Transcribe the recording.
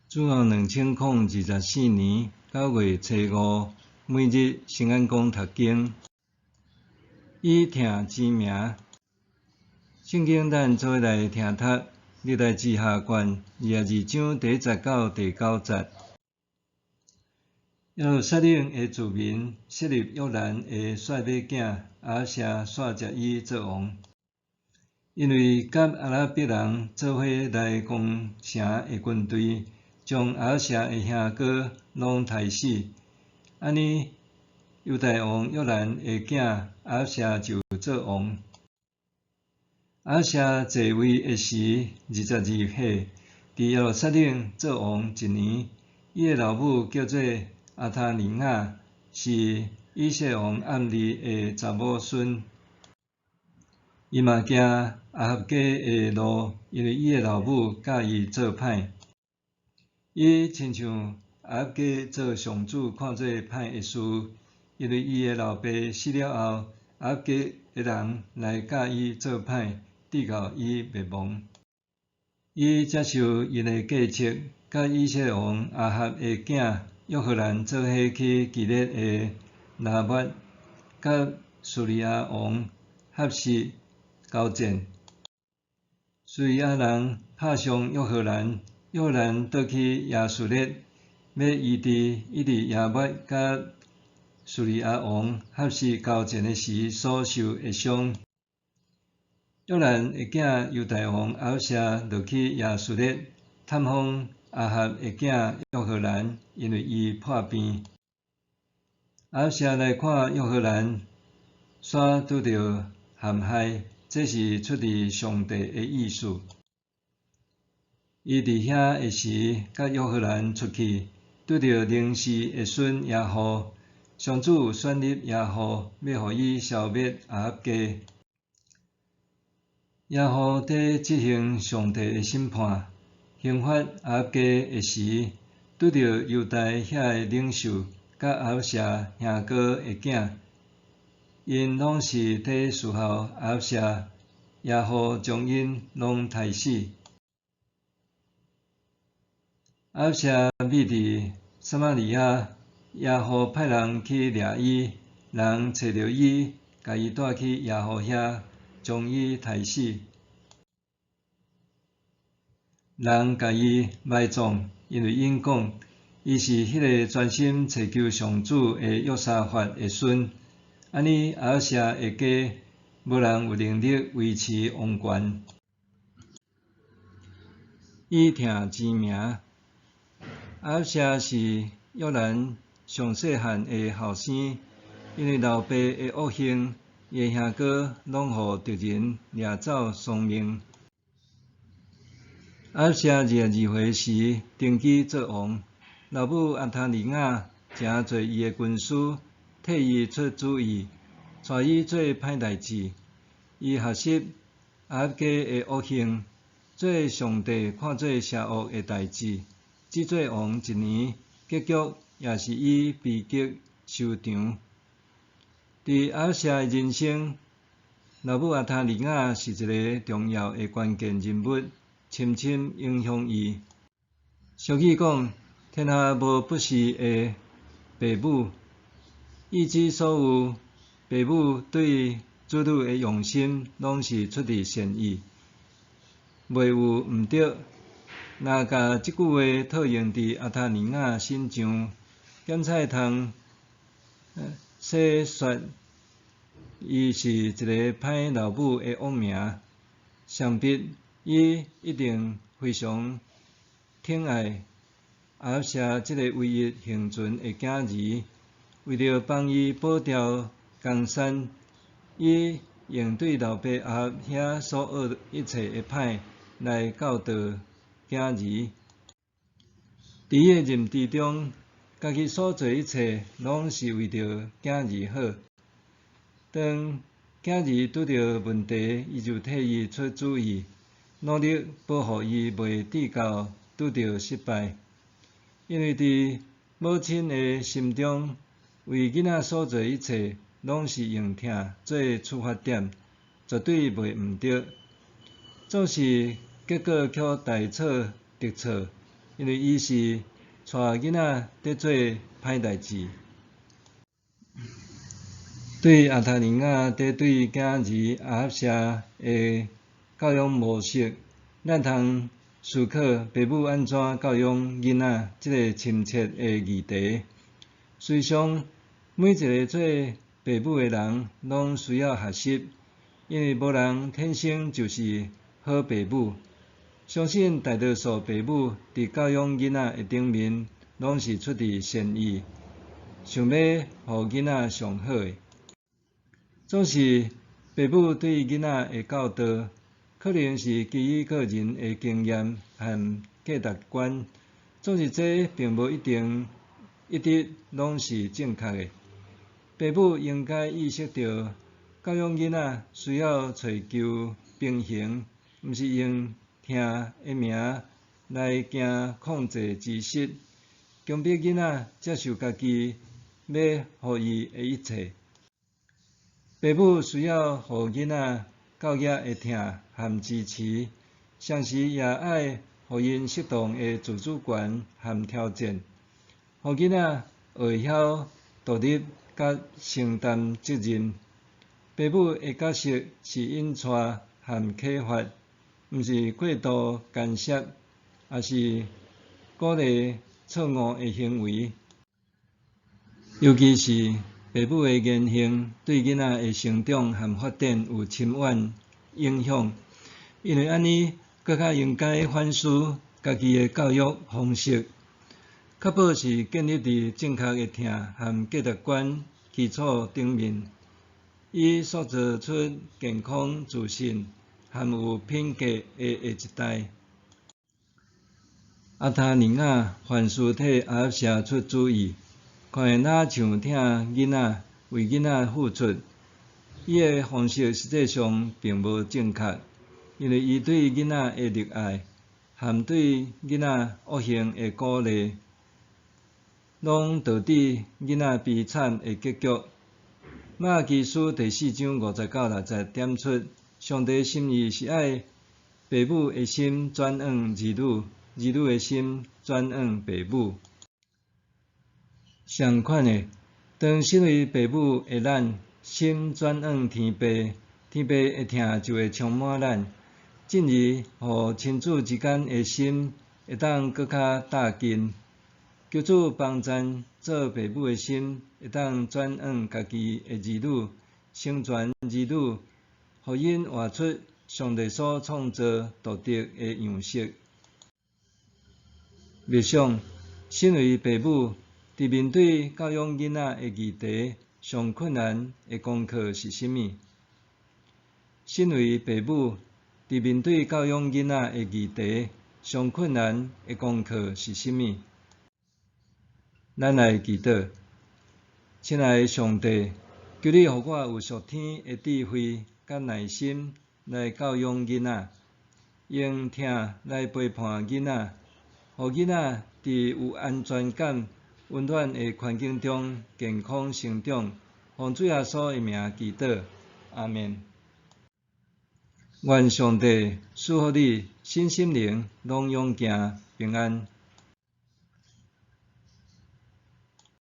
主後2024年9月初五，每日聖安講讀經，以疼之名。聖經咱做伙來聽讀歷代志下卷22章第一節到第九節。耶路撒冷的住民設立約蘭的細碼囝亞哈謝接伊做王，因為佮阿拉伯人做伙來攻城的軍隊，將亞哈謝的兄哥攏刣死，按呢猶大王約蘭的囝亞哈謝就做王。亞哈謝坐位的時，22歲，佇耶路撒冷做王一年。伊的老母叫做亞他利雅，是以色列王暗利的查某孫。伊嘛行亞哈家的路，因為伊的老母教伊做歹。伊親像亞哈家做上主看做歹的事，因為伊的老爸死了後，亞哈家的人來教伊做歹，直到伊滅亡。伊接受𪜶的計策，佮以色列王亞哈的囝約何蘭做伙去基列的拉抹，佮敘利亞王哈薛交戰。敘利亞人拍傷約何蘭，約何蘭倒去耶斯列，欲醫治伊佇耶抹佮敘利亞王哈薛交戰的時所受的傷。約蘭的囝猶大王亞哈謝落去耶斯列探訪亞哈的囝約何蘭，因為伊破病。亞哈謝來看約何蘭，煞拄著陷害，這是出佇上帝的意思。伊佇遐的時，佮約何蘭出去，拄著寧示的孫耶戶，上主選立耶戶，欲予伊消滅亞哈家。耶戶佇執行上帝的審判、刑罰亞哈家的時，拄著猶大遐的領袖佮亞哈謝兄哥的囝，𪜶攏是佇侍候亞哈謝，耶戶將𪜶攏刣死。亞哈謝覕佇撒瑪利亞，耶戶派人去掠伊，人揣著伊，共伊帶去耶戶遐，將伊刣死。人共伊埋葬，因為𪜶講，伊是彼个專心揣求上主的約沙法的孫。按呢，亞哈謝的家無人有能力維持王權。以疼之名，亞哈謝是約蘭上細漢的後生，因為老爸的惡行，伊的兄哥攏予敵人掠走喪命。亞哈謝22歲時登基做王，老母亞他利雅誠濟伊的軍師，替伊出主意，帶伊做歹代誌。伊學習亞哈家的惡行，做上帝看做邪惡的代誌。只做王一年，結局也是以悲劇收場。佇亞哈謝的人生，老母亞他利雅是一个重要的關鍵人物，深深影響伊。俗語講，天下無不是的父母，意指所有父母對子女的用心，攏是出佇善意，袂有毋對。若共這句話套用佇亞他利雅身上，檢菜通細說，伊是一个歹老母的惡名，想必伊一定非常疼愛亞哈謝這个唯一幸存的囝兒，為著幫伊保牢江山，伊用對老爸亞哈遐所學一切的歹來教導囝兒。佇伊的認知中，家己所做一切攏是為著囝兒好。當囝兒拄著問題，伊就替伊出主意，努力保護伊袂致到拄著失敗。因為佇母親的心中，為囡仔所做一切，攏是用疼做出發點，絕對袂毋對。總是結果卻大錯特錯，因為伊是帶囡仔佇做歹代誌。對亞他利雅佇對囝兒亞哈謝的教養模式，咱通思考爸母按怎教養囡仔這个深切的議題。事實上，每一个做爸母的人攏需要學習，因為無人天生就是好爸母。相信大多數爸母佇教養囡仔的頂面，攏是出自善意，想欲予囡仔上好的。總是爸母對囡仔的教導，可能是基於個人的經驗和價值觀，總是這並無一定一直攏是正確的。爸母應該意識到，教養囡仔需要尋求平衡，毋是用疼的名來行控制之實，強迫囡仔接受家己欲予伊的一切。爸母需要予囡仔教育的疼和支持，同時也愛予𪜶適當的自主權和挑戰，予囡仔學會曉獨立佮承擔責任。爸母的角色是引帶和啟發，毋是過度干涉，抑是鼓勵錯誤的行為。尤其是爸母的言行對囡仔的成長和發展有深遠影響，因為按呢，閣較應該反思家己的教育方式，確保是建立佇正確的疼和價值觀基礎頂面，以塑造出健康、自信和有品格的下一代。亞他利雅凡事替亞哈謝出主意，看會若像疼囡仔，為囡仔付出。伊的方式實際上並無正確，因為伊對囡仔的溺愛和對囡仔惡行的鼓勵，攏導致囡仔悲慘的結局。瑪拉基書第四章5節到6節點出，上帝心意是愛爸母的心轉往兒女，兒女的心轉往爸母。相款的，當身為爸母的咱心轉往天父，天父的疼就會充滿咱，進而予親子之間的心會當閣較貼近。求主幫贊做爸母的心會當轉往家己的兒女，成全兒女，予𪜶活出上帝所創造獨特的樣式。默想，身為爸母，佇面對教養囡仔的議題，上困難的功課是啥物？身為爸母，佇面對教養囡仔的議題，上困難的功課是啥物？咱來祈禱，親愛的上帝，求你予我有屬天的智慧佮耐心來教養囡仔，用疼來陪伴囡仔，予囡仔佇有安全感、溫暖的環境中健康成長。奉主耶穌的名祈禱，阿們。願上帝賜福你，身心靈攏勇健平安。